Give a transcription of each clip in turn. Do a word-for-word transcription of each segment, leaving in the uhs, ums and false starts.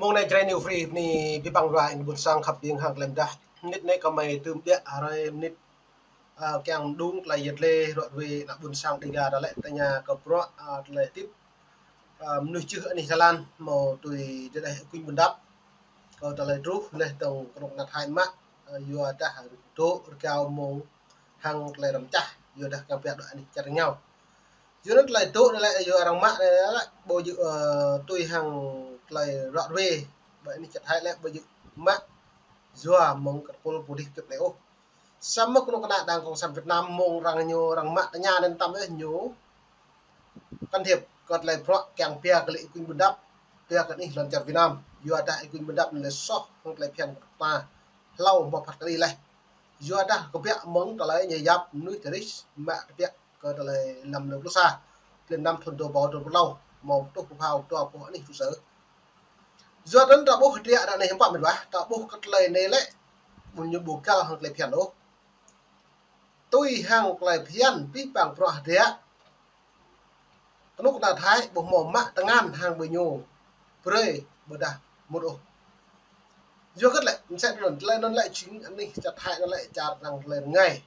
Mông anai Jrai New Free bơni abih bang ră anai ƀôn sang khăp ƀing hăng klem dah. Mơnit anai kơmơi tơm biă hrơi mơnit, a, kiăng đung tơlơi yet lĕ ră ruai ană ƀôn sang Dega ta lĕ tơña kơ bruă, a, tơlơi tip, a, mơnuih čih anih Thái Lan hmâo tui tơlơi kuñ ƀôn đăp. Kơ tơlơi truh leh tơ̆ng kơnuk kơna Thái mă, a, yua dah dŏ rơgao mông hăng tơlơi răm čah, yua dah kiăng pioh dŏ anih čar rơngiao. Yua anŭn tơlơi dŏ anai lĕ, yua arăng mă anai lĕ, ƀu djơ̆, ơ, tui hăng tơlơi ră ruai, ƀơi anih čar Thái lĕ, ƀu djơ̆ mă, yua mơ̆ng kơpul pơdih kơp lĕ ôh. Samơ̆ kơnuk kơna đảng cộng sản Việt Nam mông arăng ñu, arăng mă tơña anŭn tăm ĕh ñu can thiệp kơ tơlơi bruă kiăng pioh kơ lĕ kuñ ƀôn đăp, pioh kơ anih lŏn čar Việt Nam, yua dah kuñ ƀôn đăp anai lĕ soh hăng tơlơi phiăn ta hlâo hmâo phat kơđi leh. Yua dah kơbiă mơ̆ng tơlơi ñu yap mơnuih tơrĭ mă kơbiă kơ tơlơi lăm lơ pluh sa, blan năm thŭn dua rơbâo dua pluh klâo, hmâo tuh pơphao dua pluh anih tŭ sơ. Yua anŭn ta ƀuh hơdră ră anai hiư̆m pă mĕt wa, ta ƀuh kơ tơlơi anai lĕ, ƀu ñu ƀu găl hăng tơlơi phiăn ôh. Tui hăng tơlơi phiăn abih bang bruă hơdră, kơnuk kơna Thái ƀu hmâo mă tơngan hăng ƀing ñu brơi ƀôdah mŭt ôh. Yua hơget lĕ, mơsĕ anŭn, tơlơi anŭn lĕ jing anih čar Thái anŭn lĕ čar arăng tơlơi rơngai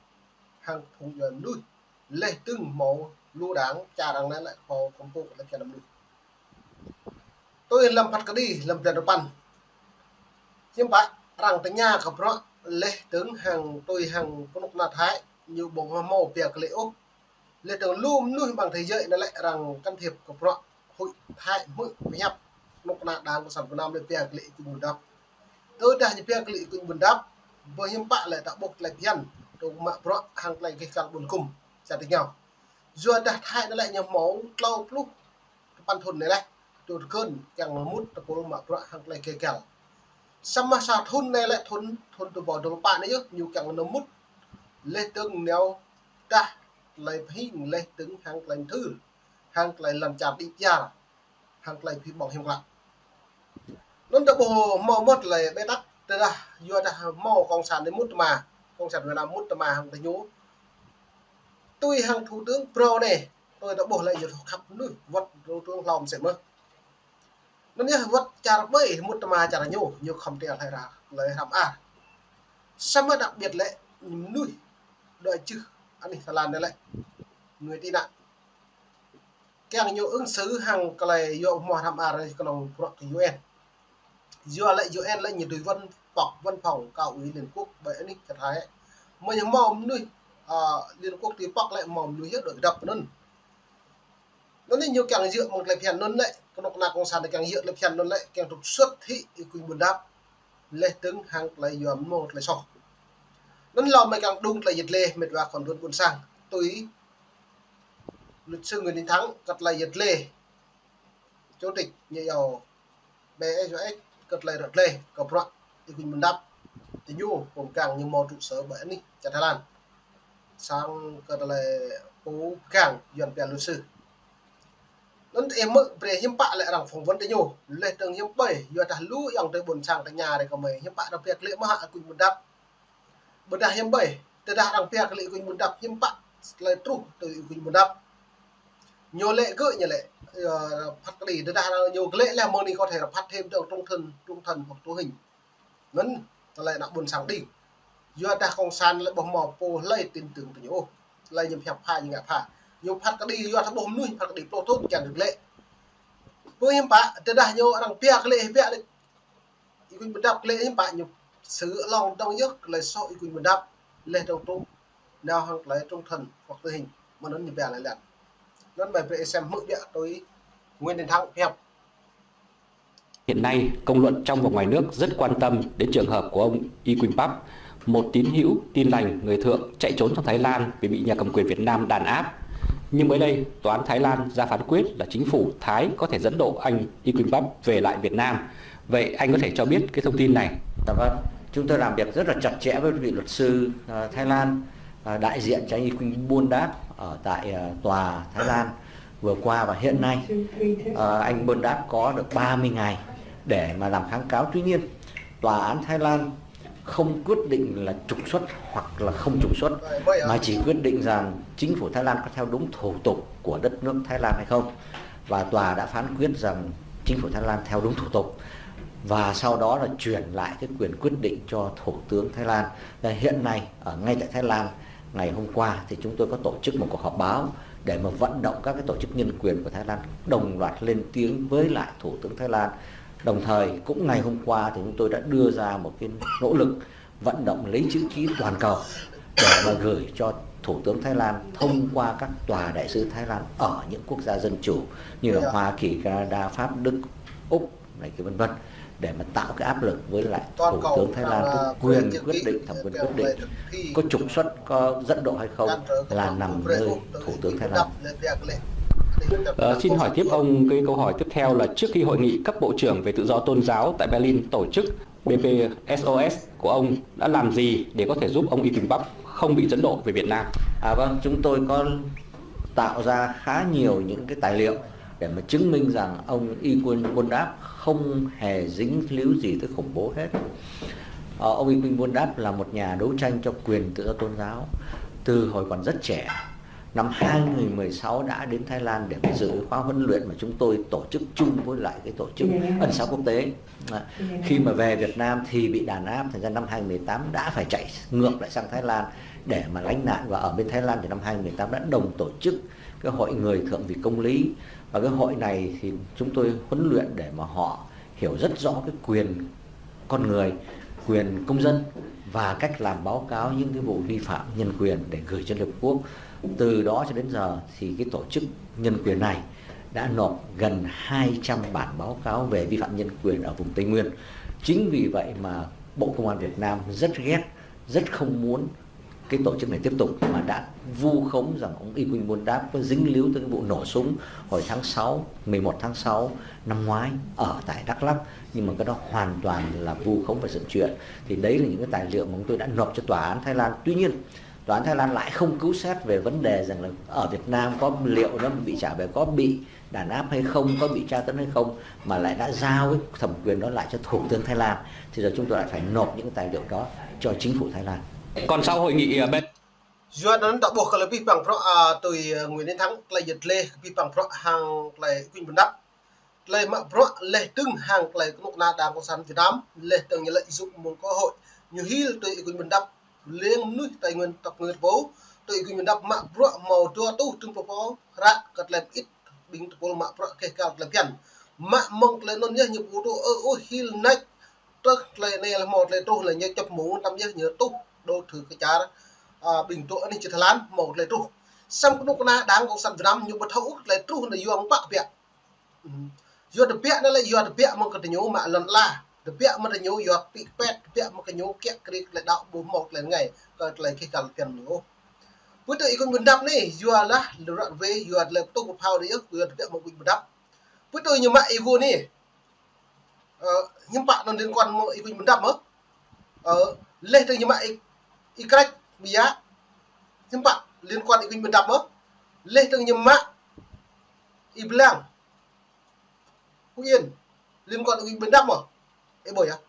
hăng phung djuai mơnuih. Leh dơ̆ng hmâo lu đảng, čar arăng anai lĕ hmâo kơmpuk lĕ phiăn mơnuih. Tui lăm phat kơđi, lăm blan duapăn. Hiư̆m pă arăng tơña kơ bruă leh dơ̆ng hăng tui hăng kơnuk kơna Thái ñu ƀu hmâo pioh kơ lĕ ôh. Leh dơ̆ng lu mơnuih ƀăng thế giới anai lĕ arăng can thiệp kơ bruă hui Thái hmư̆ pơhiăp kơnuk kơna đảng cộng sản Việt Nam lĕ pioh kơ lĕ kuñ ƀôn đăp. Tơdah ñu pioh kơ lĕ kuñ ƀôn đăp, ƀu hiư̆m pă lĕ ta ƀuh tơlơi phiăn, tơ̆ng mă bruă hăng tơlơi gêh găl ƀôn kŭm čar rơngiao. Yua dah Thái anai lĕ ñu hmâo klâo pluh duapăn thŭn anai lĕ, tŭ tơkơn kiăng mŭt tơpul mă bruă hăng tơlơi gêh găl. Samơ̆ sa thŭn anai lĕ thŭn, thŭn dua rơbâo dua pluh pă anai yơh, ñu kiăng nao mŭt leh dơ̆ng nao dah tơlơi pơhing leh dơ̆ng hăng tơlơi mơthưr, hăng tơlơi lăm čar đĭ kyar, hăng tơlơi phi ƀơ̆ng hiam klă. Anŭn ta ƀuh hmâo mơ̆ tơlơi ƀĕ tăk, tơdah yua dah hmâo cộng sản anai mŭt tơma, cộng sản Việt Nam mŭt tơma hăng tơ ñu. Tui hăng thủ tướng phrâo anai, tui ta ƀuh lĕ yua khăp mơnuih, wơ̆t thủ tướng hlâo mơsĕ mơ̆n. Anŭn yơh wơ̆t čar ƀai mŭt tơma čar ñu, ñu khŏm tơl hlơi ră, hlơi hrăm ah. Samơ̆ đặc biệt lĕ mơnuih dŏ čih anih Thái Lan anai lĕ, người tị nạn. Kiăng ñu ứng xử hăng tơlơi yua hmâo hrăm ah kơnơ̆ng bruă kơ U N. Yua lĕ U N lĕ ñu tui văn, pŏk văn phòng cao ủy Liên Quốc ƀơi anih čar Thái. Mơ̆ ñu hmâo mơnuih, a, Liên Quốc tui pŏk lĕ hmâo mơnuih yơh dŏ kơdŏp anŭn. Anŭn anai ñu kiăng djơ̆ mơ̆ng tơlơi phiăn anŭn lĕ, kơnuk kơna cộng sản kiăng djơ̆ tơlơi phiăn anŭn lĕ, kiăng trục xuất hĭ kuñ ƀôn đăp, leh dơ̆ng hăng tơlơi yua mơ̆ tơlơi soh. Anŭn lŏm mơi kiăng đung tơlơi yet lĕ mĕt wa khŏn dŭn ƀôn sang, tui luật sư Nguyễn Đình Thắng kơ tơlơi yet lĕ, chủ tịch ñu yua B S U S kơ tơlơi ră lĕ, kơ bruă Y Kuñ Ƀôn Đăp, tơ ñu pơm kiăng ñu hmâo trụ sở ƀơi anih čar Thái Lan. Sang kơ tơlơi pô pơgang Yuan pia luật sư. Anŭn ih hmư̆ brơi hiư̆m pă lĕ arăng phỏng vấn tơ ñu, leh dơ̆ng hiư̆m ƀơi, yua dah lu ayŏng adơi ƀôn sang tơña rai kơ mơi, hiư̆m pă arăng pia klĕ mơ̆ hă Y Kuñ Ƀôn Đăp. Ƀôdah hiư̆m ƀơi, tơdah arăng pia klĕ Y Kuñ Ƀôn Đăp, hiư̆m pă tơlơi truh tui Y Kuñ Ƀôn Đăp. Ñu lĕ gơ̆ ñu lĕ, ơ, phat kơđi, tơdah arăng ñu klĕ leh mơ̆ng anai có thể là phạt thêm trong trung thân, trung thân hoặc tử hình. Anŭn tơlơi ană ƀôn sang đing. Yua dah cộng sản lĕ ƀu hmâo pô hlơi tin tưởng tơ ñu ôh. Tơlơi ñu pơhiăp pha ñu ngă pha. Ñu phat kơđi yua dah ƀuh mơnuih phat kơđi pluh thŭn kiăng kơ klĕ. Pơ hiư̆m pă, tơdah ñu arăng pia klĕ, pia lĕ Y Kuñ Ƀôn Đăp klĕ hiư̆m pă ñu xử lŏng dơ̆ng yơh tơlơi soh Y Kuñ Ƀôn Đăp leh dơ̆ng truh nao hăng tơlơi trung thân hoặc tử hình. Mơ̆n anŭn ñu pia lĕ lĕ. Anŭn mơi brơi ih sem hmư̆ biă tui Nguyễn Đình Thắng pơhiăp. Hiện nay, công luận trong và ngoài nước rất quan tâm đến trường hợp của ông Y Kuñ Pap, một tín hữu Tin Lành người Thượng chạy trốn sang Thái Lan vì bị nhà cầm quyền Việt Nam đàn áp. Nhưng mới đây, tòa án Thái Lan ra phán quyết là chính phủ Thái có thể dẫn độ anh Y Kuñ Pap về lại Việt Nam. Vậy anh có thể cho biết cái thông tin này? Dạ vâng, chúng tôi làm việc rất là chặt chẽ với vị luật sư, ờ, Thái Lan, ờ, đại diện cho anh Y Kuñ Ƀôn Đăp ở tại, ờ, tòa Thái Lan. Vừa qua và hiện nay, ờ, anh Ƀôn Đăp có được ba mươi ngày để mà làm kháng cáo. Tuy nhiên, tòa án Thái Lan không quyết định là trục xuất hoặc là không trục xuất, mà chỉ quyết định rằng chính phủ Thái Lan có theo đúng thủ tục của đất nước Thái Lan hay không. Và tòa đã phán quyết rằng chính phủ Thái Lan theo đúng thủ tục. và sau đó là chuyển lại cái quyền quyết định cho Thủ tướng Thái Lan. Và hiện nay, ở ngay tại Thái Lan, ngày hôm qua thì chúng tôi có tổ chức một cuộc họp báo để mà vận động các cái tổ chức nhân quyền của Thái Lan đồng loạt lên tiếng với lại Thủ tướng Thái Lan. Đồng thời, cũng ngày hôm qua thì chúng tôi đã đưa ra một cái nỗ lực vận động lấy chữ ký toàn cầu để mà gửi cho Thủ tướng Thái Lan thông qua các tòa đại sứ Thái Lan ở những quốc gia dân chủ như là Hoa Kỳ, Canada, Pháp, Đức, Úc này kia vân vân, để mà tạo cái áp lực với lại Thủ tướng Thái Lan cái quyền quyết định, thẩm quyền quyết định có trục xuất, có dẫn độ hay không là nằm nơi Thủ tướng Thái Lan. Ờ, xin hỏi tiếp ông cái câu hỏi tiếp theo là trước khi hội nghị cấp bộ trưởng về tự do tôn giáo tại Berlin tổ chức, bê pê ét ô ét của ông đã làm gì để có thể giúp ông Y Quynh Bnap không bị dẫn độ về Việt Nam? À vâng, chúng tôi có tạo ra khá nhiều những cái tài liệu để mà chứng minh rằng ông Y Quynh Bnap không hề dính líu gì tới khủng bố hết. Ờ, ông Y Quynh Bnap là một nhà đấu tranh cho quyền tự do tôn giáo từ hồi còn rất trẻ. Năm hai nghìn mười sáu đã đến Thái Lan để mà dự khóa huấn luyện mà chúng tôi tổ chức chung với lại cái tổ chức ân xá quốc tế. À, khi mà về Việt Nam thì bị đàn áp, thành ra năm hai nghìn mười tám đã phải chạy ngược lại sang Thái Lan để mà lánh nạn, và ở bên Thái Lan thì năm hai nghìn mười tám đã đồng tổ chức cái hội người thượng vì công lý, và cái hội này thì chúng tôi huấn luyện để mà họ hiểu rất rõ cái quyền con người, quyền công dân và cách làm báo cáo những cái vụ vi phạm nhân quyền để gửi cho Liên Hợp Quốc. Từ đó cho đến giờ thì cái tổ chức nhân quyền này đã nộp gần hai trăm bản báo cáo về vi phạm nhân quyền ở vùng Tây Nguyên. Chính vì vậy mà Bộ Công an Việt Nam rất ghét, rất không muốn cái tổ chức này tiếp tục, mà đã vu khống rằng ông Y Quynh Bnap có dính líu tới cái vụ nổ súng hồi tháng sáu, mười một tháng sáu năm ngoái ở tại Đắk Lắk, nhưng mà cái đó hoàn toàn là vu khống và dựng chuyện. Thì đấy là những cái tài liệu mà chúng tôi đã nộp cho tòa án Thái Lan. Tuy nhiên, tòa án Thái Lan lại không cứu xét về vấn đề rằng là ở Việt Nam có, liệu nó bị trả về có bị đàn áp hay không, có bị tra tấn hay không, mà lại đã giao cái thẩm quyền đó lại cho Thủ tướng Thái Lan. Thì giờ chúng tôi lại phải nộp những tài liệu đó cho chính phủ Thái Lan. Còn sau hội nghị, à, bên Yua anŭn ta ƀuh kơ lĕ pih pang prŏ, a, tui, a, Nguyễn Tiến Thắng, tơlơi yet lĕ pih pang prŏ hăng tơlơi Y Quynh Bnap. Tơlơi mă bruă laih dơ̆ng hăng tơlơi kơnuk kơna Đảng Cộng sản Việt Nam, laih dơ̆ng ñu lợi dụng mông cơ hội, ñu hil tui Y Quynh Bnap, leng mơnuih Tây Nguyên tơpă ngơ tơpă, tui Y Quynh Bnap mă bruă hmâo dua rơtuh tơ̆ng pơpô, hră kơ tơlơi mơit, ƀing tơpul mă bruă keh kal tơlơi phiăn. Mă mơ̆ng tơlơi anŭn yơh ñu ƀu tŭ ơ ôh hil nač, truh tơlơi anai lĕ hmâo tơlơi truh lĕ ñu čŏp mông tăm yơh ñu tuh đô thử kơ čar, a, ƀing tŭ anih či Thái Lan hmâo tơlơi truh. Samơ̆ kơnuk kơna Đảng Cộng sản Việt Nam ñu ƀu thâo ôh tơlơi truh anai yua mơ̆ng pă biă. Ừm. Yua tơbiă anai lĕ, yua tơbiă mơ̆ng kơ tơñu mă lŏn ala. Tơbiă mơ̆ng tơñu yua pĭ pet, tơbiă mơ̆ng kơ ñu kiă kriê tơlơi đaŏ ƀu hmâo tơlơi rơngai, kơ tơlơi keh kal phiăn ñu. Pơtơ Y Quynh Bnap anai, yua lah, lơrat wê, yua tơlơi pơtŭ pơphao anai yơh, yua tơbiă mơ̆ng Y Quynh Bnap. Pơtơ ñu mă Y Quynh anai. Ơ, hiư̆m pă anŭn liên quan mơ̆ng Y Quynh Bnap mơ̆. Ơ, laih dơ̆ng ñu mă Y, Y Krač, ƀiă. Hiư̆m pă liên quan Y Quynh Bnap mơ̆. Laih dơ̆ng ñu mă Y Blang. Phú Yên, liên quan Y Quynh Bnap mơ̆. Ơ, ƀơi yơh.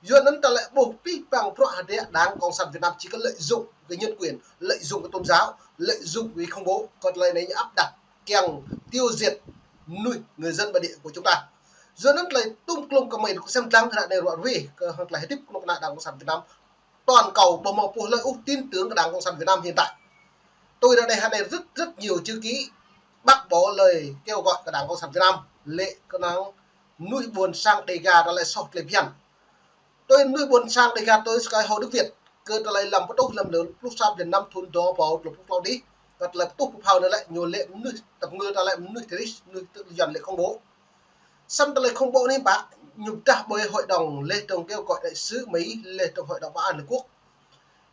Yua anŭn ta lĕ ƀuh pih pang prŏ hơdră Đảng Cộng sản Việt Nam chỉ có lợi dụng cái nhân quyền, lợi dụng cái tôn giáo, lợi dụng cái khủng bố, kơ tơlơi anai ñu áp đặt, kiăng tiêu diệt mơnuih, người dân bản địa của chúng ta. Yua anŭn tơlơi tŭm klŭm kơ mơi kơ sem lăng ră anai ruă rui, kơ hăng tơlơi hơdip kơnuk kơna Đảng Cộng sản Việt Nam toàn cầu ƀu hmâo pô hlơi ôh tin tưởng kơ Đảng Cộng sản Việt Nam hiện tại. Tôi đã để hă anai rất, rất nhiều chữ ký bác bỏ lời kêu gọi của Đảng Cộng sản Việt Nam, lĕ kơnang mơnuih ƀôn sang Đêga ta lĕ soh tơlơi phiăn. Tui mơnuih ƀôn sang Đêga tui sơkai Hồ Đức Việt, kơ tơlơi lăm pơtŭh lăm lơ pluh sa blan năm thŭn dua rơbâo dua pluh klâo adih, kơ tơlơi pơtŭ pơphao anai lĕ ñu lĕ mơnuih tơpă ngơ ta lĕ mơnuih terrorist, mơnuih tơ yuan lĕ khủng bố. Samơ̆ tơlơi khủng bố anai pă, ñu pơdah ƀơi hội đồng laih dơ̆ng kêu gọi đại sứ Mỹ, laih dơ̆ng hội đồng bảo an Liên Hợp Quốc.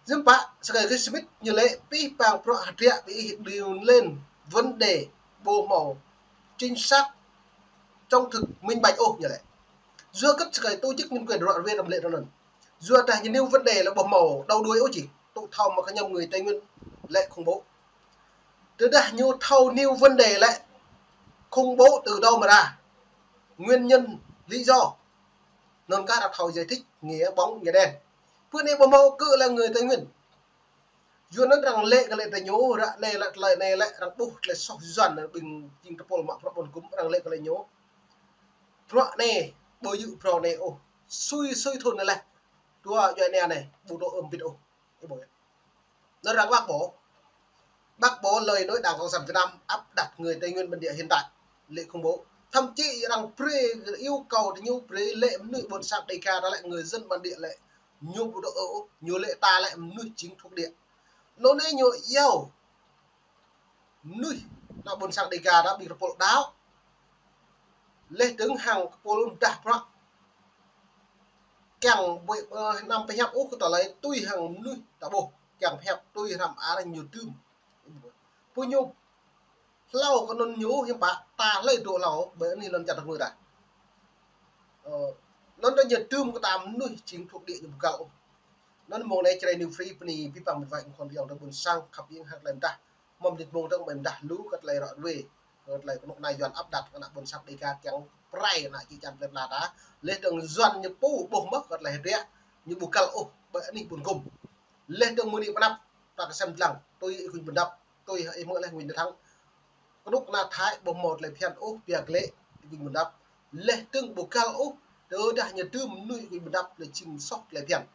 Hiư̆m pă, sơkai Greg Smith ñu lĕ pih pang prŏ hơdră ƀing ih đương lên vấn đề ƀu hmâo chính xác, trung thực, minh bạch ôh ñu lĕ. Yua kơ sơkai tổ chức nhân quyền ruă rui tăm lĕ anŭn. Yua dah ñu nêu vấn đề lĕ ƀu hmâo đầu đuôi ôh či, tŭ thâo mă kơ ñu người Tây Nguyên lĕ khủng bố. Tơdah ñu thâo nêu vấn đề lĕ khủng bố từ đâu mà ra, nguyên nhân, lý do, anŭn kah ta thâo giải thích nghĩa bóng nghĩa đen. Pơ anai ƀu hmâo kơ lĕ người Tây Nguyên. Yua anŭn arăng lĕ kơ lĕ tơñu, ră anai lĕ tơlơi anai lĕ arăng ƀuh tơlơi soh yuan ƀing jing tơpul mă prŏ ƀôn gŭm arăng lĕ kơ lĕ ñu. Prŏ anai, ƀu djơ̆ prŏ anai ôh. sui sui thun anai lĕ. Dua djuai ania anai, ƀu dŏ ưm bit ôh. Ih ƀuh yơh. Anŭn arăng bác bỏ. Bác bỏ lời nói Đảng Cộng sản Việt Nam áp đặt người Tây Nguyên bản địa hiện tại, lĕ khủng bố. Thậm chí arăng brơi yêu cầu tơ ñu brơi lĕ mơnuih ƀôn sang Đêga ta lĕ người dân bản địa lĕ ñu ƀu dŏ ôh, ñu lĕ ta lĕ mơnuih chính thuộc địa. Anŭn anai ñu iâu mơnuih ană ƀôn sang Đêga ta ƀing kơpul đaŏ. Laih dơ̆ng hăng kơpul mơdah prăk. Kiăng ƀuh, ơ, anăm pơhiăp ôh kơ tơlơi tui hăng mơnuih ta ƀuh. Kiăng pơhiăp tui hrăm arăng ñu dưm. Pô ñu hlâo kơ anŭn ñu hiư̆m pă ta hlơi dŏ hlâo ƀơi anih lŏn čar tơngan ta. Ơ, anŭn ta ñu dưm kơ ta mơnuih chính thuộc địa ñu ƀu găl ôh. Anŭn mơ̆ng anai Jrai New Free bơni abih bang mĕt wa khul yŏng tơ ƀôn sang khăp ing hăng tơlơi mơdah. Mơ̆ng mơnit mơ̆ng dơ̆ng ƀai mơdah lu kơ tơlơi ră ruai, kơ tơlơi kơnuk kơna Yuan áp đặt kơ ană ƀôn sang Đêga kiăng pơrai ană čư̆ čan plơi pla ta. Laih dơ̆ng Yuan ñu pô ƀuh mơ̆ kơ tơlơi hơdră, ñu ƀu găl ôh ƀơi anih ƀun gum. Laih dơ̆ng mơ̆ng anai pơ anăp ta kơsem dlăng, tui ih Huỳnh Pơdăp, tui ih mơ̆ laih Huỳnh Pơdăp. Kơnuk kơna Thái ƀu hmâo tơlơi phiăn ôh, biă glaĭ ih Huỳnh Pơdăp. Laih dơ̆ng ƀu găl ôh, tơdah ñu dưm mơnuih ih Huỳnh Pơdăp lĕ jing soh tơlơi phiăn.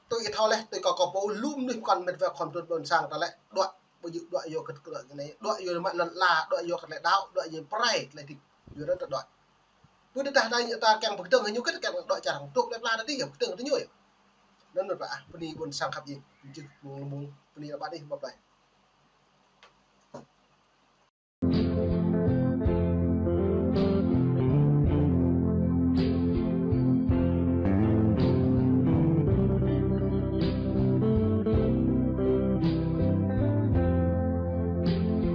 Tui ih thâo laih, tui kâo kâo pô lu mơnuih pơkŏn mĕt wa khul ƀôn sang ta lĕ đuaĭ, ƀu djơ̆ đuaĭ yua kơ tơlơi anai, đuaĭ yua mă lŏn ala, đuaĭ yua kơ tơlơi đaŏ, đuaĭ yua pơrai tơlơi hơdip. Yua anŭn ta đuaĭ. Pơ tơdah ta, ta kiăng pơkơdơ̆ng ñu kơ ta kiăng đuaĭ čar hăng tŭk plơi pla ta dih, pơkơdơ̆ng tơ ñu yơh. Anŭn anŭn pă ah, bơni ƀôn sang khăp ing. Jih mơ̆ng mơ̆ng, bơni ană ƀă dih, bye bye.